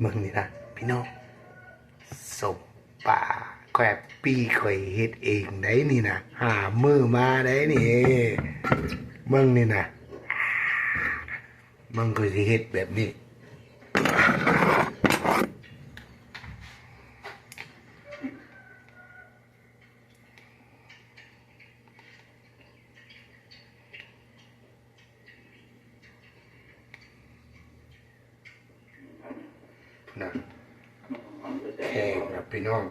ເບິ່ງນີ້ນະພີ່ນ້ອງ ສົ້ມປາ ຂ້ອຍປີ້ ຂ້ອຍເຮັດເອງໄດ໋ນີ້ນະ ຫາມມືມາໄດ໋ນີ້ ເບິ່ງນີ້ນະ ເບິ່ງຂ້ອຍຊິເຮັດແບບນີ້. ນະ ແຂງນະພີ່ນ້ອງ.